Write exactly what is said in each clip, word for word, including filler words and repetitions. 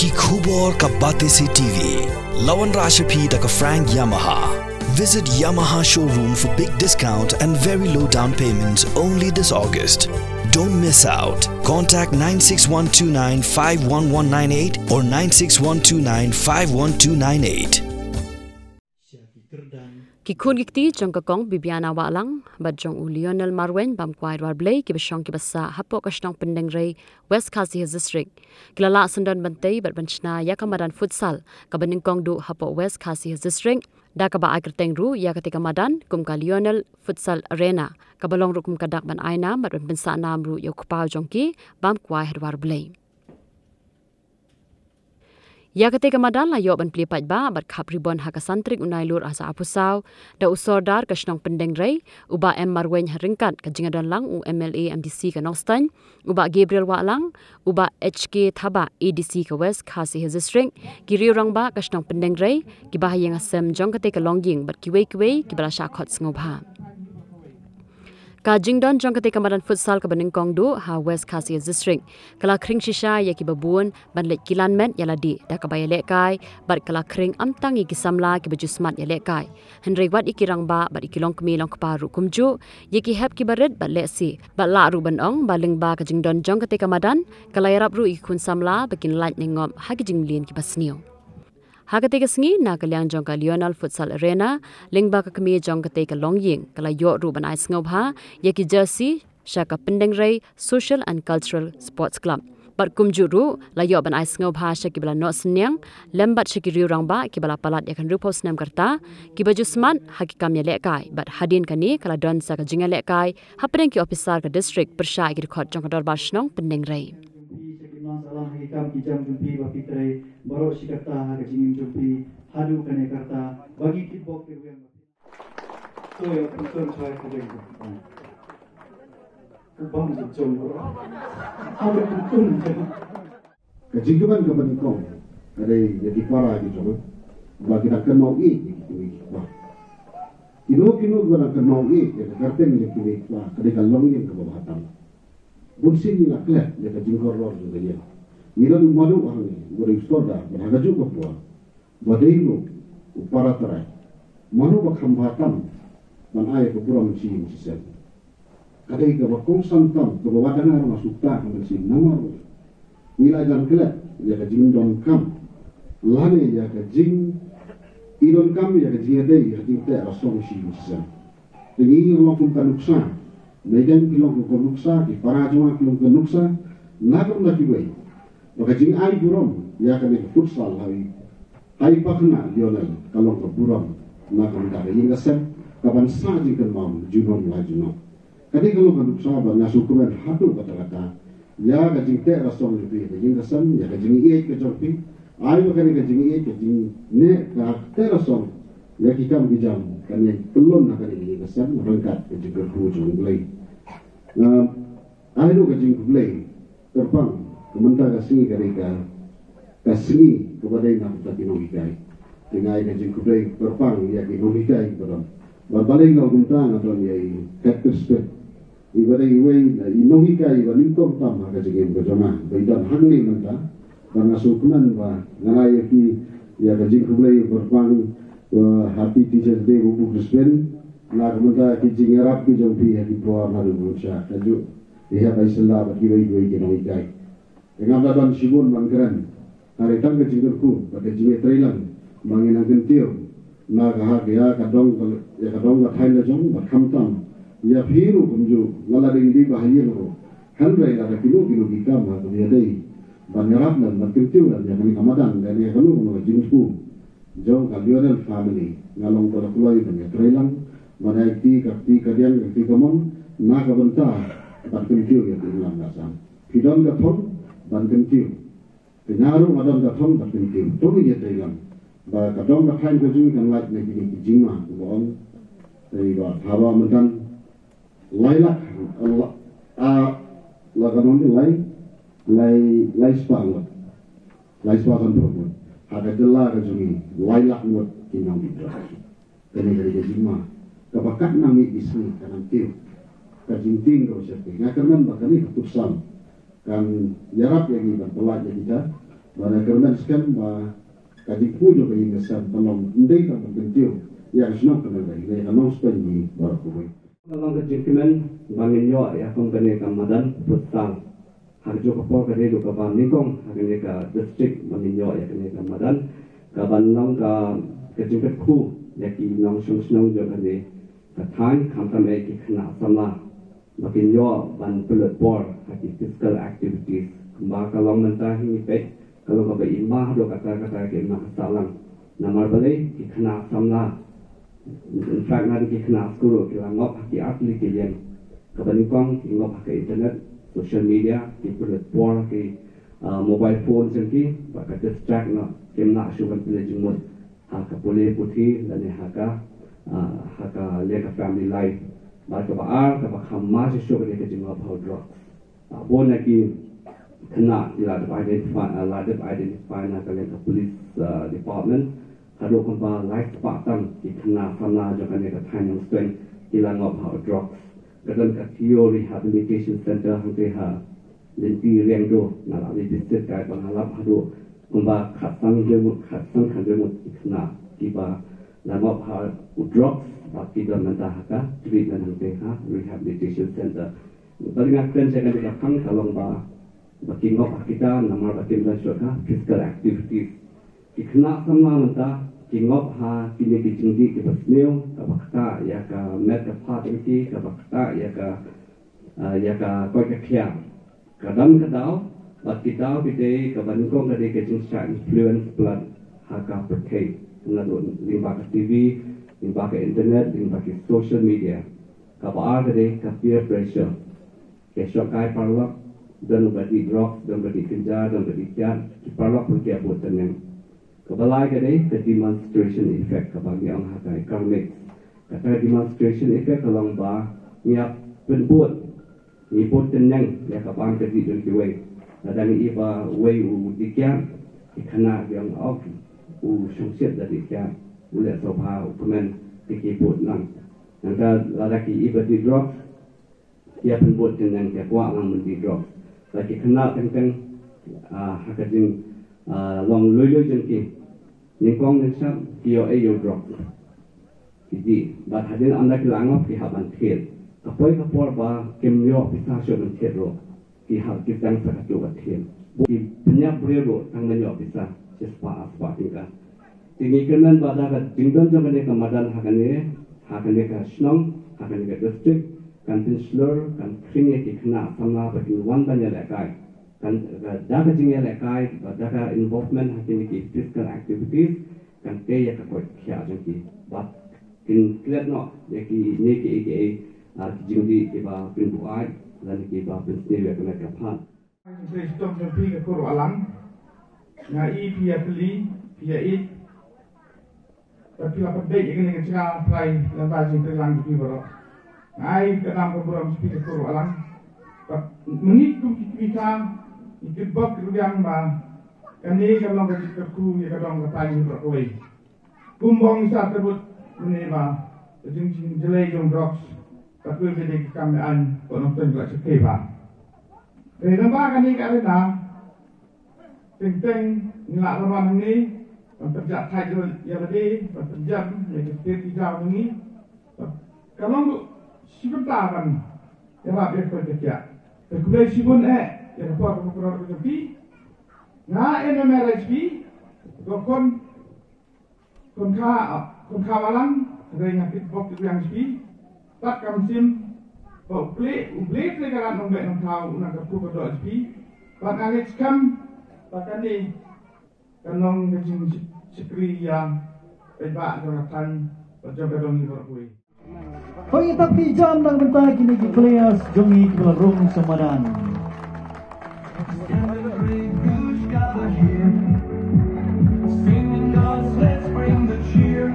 Ki khubor ka Batesi T V. La wanrah sha phi da ka Frank Yamaha. Visit Yamaha showroom for big discount and very low down payments only this August. Don't miss out. Contact nine six one two nine five one one nine eight or nine six one two nine five one two nine eight. Ki khun ki kti jong ka kong Bibiana Wahlang bad jong u Lionel Marwein Bamkwai Dwarblei kiba shong kiba sah hapoh ka shnong Pyndengrei, West Khasi Hills District, ki la lah syndon ban tei bad ban shna ïa ka madan futsal kaba nyngkong duh hapoh West Khasi Hills District, da kaba ai kyrteng ruh ïa katei ka madan kum ka Lionel Futsal Arena, kaba long ruh kum ka dak ban ai nam bad ban pynsah nam ruh ïa u kpa jong ki, Bamkwai Dwarblei. Ïa katei ka madan la ïoh ban plie paidbah bad khap ribon ha ka san tarik u Nailur ar hajar arphew saw, da u Sordar ka shnong Pyndengrei, u Bah M Marwein ha ryngkat ka jingïadon lang u M L A M D C ka Nongstoiñ, u Bah Gabriel Wahlang, u Bah H K Thabah A D C ka West Khasi Hills District, ki riew rangbah ka shnong Pyndengrei, kiba ha ïing ha sem jong katei ka longïing bad kiwei kiwei kiba la shah khot sngewbha. Ka jingdon jong katei ka madan futsal kaba nyngkong duh ha West Khasi Hills District ka la khring shisha ïa kiba bun ban leit kilan met ïa lade da kaba ïalehkai bad ka la khring ym tang ïa ki samla kiba ju smat ïalehkai, hynrei wat ïa ki rangbah bad ïa ki longkmie longkpa ruh kumjuh, ïa ki hep kiba rit bad lehse, bad lah ruh ban ong ba lyngba ka jingdon jong katei ka madan ka la ïarap ruh ïa ki khun samla ba kin lait ne ngop ha ki jingmlien kiba sniew. Ha katei ka sngi na ka liang jong ka Lionel Futsal Arena, lyngba ka kmie jong katei ka longïing ka la ïoh ruh ban ai sngewbha ïa ki jersey sha ka Pyndengrei Social and Cultural Sports Club. Bad kumjuh ruh la ïoh ban ai sngewbha sha kiba la noh synñiang lem bad sha ki riew rangbah kiba la palat ïa ka hynriewphew snem ka rta, kiba ju smat ha ki kam ïalehkai bad hadien kane ka la don sa ka jingïalehkai hapdeng ki ophisar ka district pyrshah ïa ki dkhot jong ka dorbar shnong Pyndengrei. Jong phi, sha ki nongsalang ha ki kam ki jam jong phi ba phi trei baroh shi katta ha ka jingim jong phi haduh kane ka rta, ba ki kitbok kiwei. To ïa pynton chai ka dei. U bang jong baroh. Ha ka pynton jong. Ka jingkmen kaba nyngkong ka dei ïa ki para ki jong ba ki dang kynmaw ïeit ïa ki kmie ki kpa. Kino kino ba dang kynmaw ïeit ïa ka kyrteng jong ki kmie ki kpa ka dei ka longïing kaba bha tam. Bun sien ngi la klet ïa ka jingkor lor jong ka ïing. Ngi don u Madu hangne, u dei u Sordar, bad ha kajuh ka por ba dei ruh u para trai. Mano ba kham bha tam ban ai ka burom shisien shisien. Ka dei kaba kongsan tam, kaba wat dang ngar ma sukta ka mynsiem namar ngi la jan klet ïa ka jingdonkam lane ïa ka jing i donkam ïa ka jingïadei ïa ka jingteh rasong shisien shisien. Te ngi ngi long kum ka nuksa, meidang ki long kum ka nuksa, ki para jong nga ki long ka nuksa, na ka bynta kiwei. Ba ka jingai burom ïa kane ka futsal ha i, ha i Bah Lionel ka long ka burom na ka bynta ka ïing ka sem, ka ban sah jingkynmaw junom la junom. Kane ka long ka nuksa ba nga sngewkmen haduh katta katta ïa ka jingteh rasong jong phi, ka ïing ka sem, ïa ka jingïeit ka jong phi. Ai ba kane ka jingïeit ka jingneh ka teh rasong ïa ki kam ki jam kan ïa pyllun ha kane ka ïing ka sem ryngkat ka jingkyrkhu jong U Blei. Nga ai ruh ka jingkhublei kyrpang, ka mynta ka sngi ka dei ka, ka sngi kaba dei na ka bynta ki nonghikai. Te nga ai ka jingkhublei kyrpang ïa ki nonghikai kiba don. Bad balei nga ong kumta, nga don ïa i Head Crispin, iba dei iwei na i nonghikai iba nyngkong tam ha ka jingim ka jong nga ba i don hangne mynta. Bad nga sngewkmen ba ngan ai ïa phi ïa ka jingkhublei kyrpang, uh, Happy Teachers Day, Bah Crispin, na ka bynta ki jingïarap ki jong phi ha ki por naduh mynshwa. Kajuh i Hep Aisella bad kiwei kiwei ki nonghikai. Te ngam da don shibun ban kren. Hynrei tang ka jingkyrkhu bad ka jingïatreilang ba ngin nang kyntiew na ka, ha ka, ïa ka dong ka, ïa ka dong ka thaiñ la jong bad khamtam ïa phi ruh kumjuh. Nga la dei ngi dei ba ha ïing ruh, hynrei lada kino kino ki kam ha ka ïadei ban ïarap lem ban kyntiew lem ïa kane ka madan lane ïa kano kano ka jingthmu jong ka Lionel family, nga long ba la kloi ban ïatreilang ban ai kti ka kti kadiang ka kti kamon na ka bynta ban kyntiew ïa ka imlang ka sam. Phi don ka thong ban kyntiew. Te nga ruh nga don ka thong ban kyntiew. To ngin ïatreilang ba ka dong ka thaiñ ka jong ngi kan lait na kine ki jingma kumba ong. Te ba haba mynta lai lak, la, a, la ka nong lai, lai, lai spah ngut. Lai spah sanphew ngut. Ha ka jylla ka jong ngi lai lak ngut ki nongmihkhmat. Kane ka dei ka jingma kaba katba nang mih ki sngi kan nang tiew. Ka jingtieng kaba shyrkhei. Nga kyrmen ba kane ka futsal kan ïarap ïa ngi ban pyllait ïa kita. Bad nga kyrmen skhem ba ka jingphuh jong ka ïing ka sem kan long ym dei tang ban kyntiew ïa ka shnong ka nongrei, ïa ka Nongstoiñ hi baroh kawei. Ka long ka jingkmen ba ngin ïoh ïa kum kane ka madan put sal. Ha kajuh ka por ka dei ruh kaba nyngkong ha kane ka district ba ngin ïoh ïa kane ka madan, kaban long ka, ka jingkyrkhu ïa ki nongshong shnong jong kane ka thaiñ, khamtam eh ki khynnah samla ba kin ïoh ban pynlut por ha ki physical activities. Kumba ka long mynta hi ngi peit ka long kaba im bha haduh katta katta ki khynnah sahlang. Namar balei? Ki khynnah samla, in fact naduh ki khynnah skul ruh ki la ngop ha ki artylli ki liang. Kaba nyngkong ki ngop ha ka internet, social media, ki pynlut por ha ki, ah, mobile phone jong ki, ba ka distract noh, kim lah shuh ban pynleit jingmut ha ka pule puthi lane ha ka, ah, ha ka liang ka family life. Bad kaba ar, kaba kham ma shuh shuh ka dei ka jingngop ha u drugs. Ah, bun na ki khynnah ki la dep identify, ah, la dep identify na ka liang ka police, ah, department. Haduh kumba lai spah tam ki khynnah samla jong kane ka thaiñ Nongstoiñ ki la ngop ha u drugs. Ka don ka Theo Rehabilitation Center hangtei ha Lynti Riangdo, nga la ïa visit, ka ba nga lap haduh kumba khatsan hynriew ngut, khatsan khathynriew ngut ki khynnah kiba la ngop ha u drugs, ba ki don mynta ha ka treatment hangtei ha rehabilitation center. Bad nga kren sha kane ka phang ka long ba, ba ki ngop ha kita namar ba kim don shuh ka physical activities. Ki khynnah samla mynta ki ngop ha kine ki jingdih kiba sniew, kaba ktah ïa ka met ka phad jong ki, kaba ktah ïa ka, ah, ïa ka koit ka khiah. Ka don ka daw, bad ki daw ki dei, kaba nyngkong ka dei ka jingshah influence palat ha ka pyrthei, naduh lyngba ka T V, lyngba ka internet, lyngba ki social media. Kaba ar ka dei ka peer pressure. Ki shongkai paralok, don ba dih drugs, don ba dih kynja, don ba dih kiad, ki paralok ruh ki ïa bud tyneng. Kaba lai ka dei ka demonstration effect, kaba ngi ong ha ka economics. Kata ka demonstration effect ka long ba ngi ïa pynbud, ngi bud tyneng ïa ka bam ka dih jong kiwei. Lada ngi ïohi ba uwei u dih kiad, ki khynnah ki ong, oh, u shongshit da dih kiad, u leh sngewbha, u kmen, te ki bud lang. Nangta lada ki ïohi ba dih drugs, ki ïa pynbud tyneng, ki ïa kwah lang ban dih drugs. Lada ki khynnah teng teng, ah, ha ka jing, ah, long lui lui jong ki, nyngkong nyngshap ki ïoh ei ïoh drugs, ki dih. Bad hadien ynda ki la ngop ki hap ban thied. Ka poi ka por ba kim ïoh pisa shuh ban thied ruh, ki hap ki dang sa katto ka thied. Ki pynïap briew ruh tang ban ïoh pisa shispah arspah tyngka. Te ngi kyrmen ba da ka jingdon jong kane ka madan ha kane, ha kane ka shnong, ha kane ka district, kan pynshlur, kan khring ïa ki khynnah samla ba kin wan ban ïalehkai. Kan, da ka jingïalehkai, ba da ka involvement ha kine ki physical activities, kan tei ïa ka koit khiah jong ki. Bad kin klet noh ïa kine kiei kiei, ah, ki jingdih kiba pynbuaid lane kiba pynsniew ïa ka met ka phad. Phi sdom jong phi ka kur Balang. Nga i phi ïa kylli, phi ïa ïeit. Bad phi la pynbeit ïa kane ka jingïatreilang jong phi baroh. Nga ai ka dam ka burom sha phi ka kur Balang. Bad mynta kum ki kmie ka, ngi kitbok kitrwiang ba kane ka long ka jingkyrkhu ïa ka dong ka thaiñ baroh kawei. Kumba ong i Sir Tyrbutt mynne ba ka jingjyllei jong drugs, ka kyrpad ïa ka kam aiñ, ka nongtong ka la shu khie ba. Te naba kane ka arena, teng teng ngi la wan hangne ban pynjah thait ïa lade, ban pynjah ïa ka state ki jaw jong ngi. Ka long ruh shi bynta ban ïarap ïa ka koit ka khiah. Te khublei shibun eh ïa ka por ka pynroi jong phi. Nga M M R H P, ka khun Khun kha, khun kha Balang, hynrei nga kitbok kitrwiang sha phi. Bad ka mynsiem ba U Blei, U Blei Trai Kynrad Nongbeh Nongthaw un nang kyrkhu kyrdoh sha phi. Bad nga ngeit skhem ba kane kan long ka jingshakri ïa paidbah jong ka thaiñ bad jong ka dong ngi baroh kawei. Hoi, tap ki jam na ka bynta kine ki players jong ngi kiba la rung sa madan. Singing, let's bring the cheer.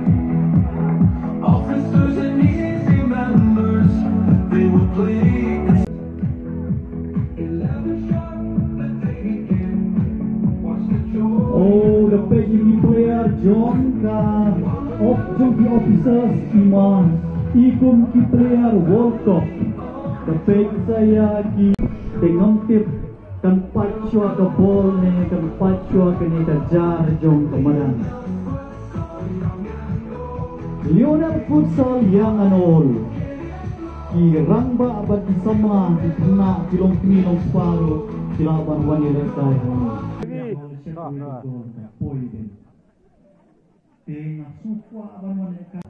Officers and easy members, they will play. Oh, da peit ïa ki player jong ka, of, jong ki officers, i ma i kum ki player World Cup. Da peit sa ïa ki, te ngam tip Kan pait shuwa ka bol ne kan pait shuwa kane ka jar jong ka madan. Lionel Futsal Young and Old. Ki rangbah bad ki samla, ki khynnah, ki longkmie longkpa ruh ki lah ban wan ïalehkai hangne. Te nga sngewkwah ban wan ïalehkai.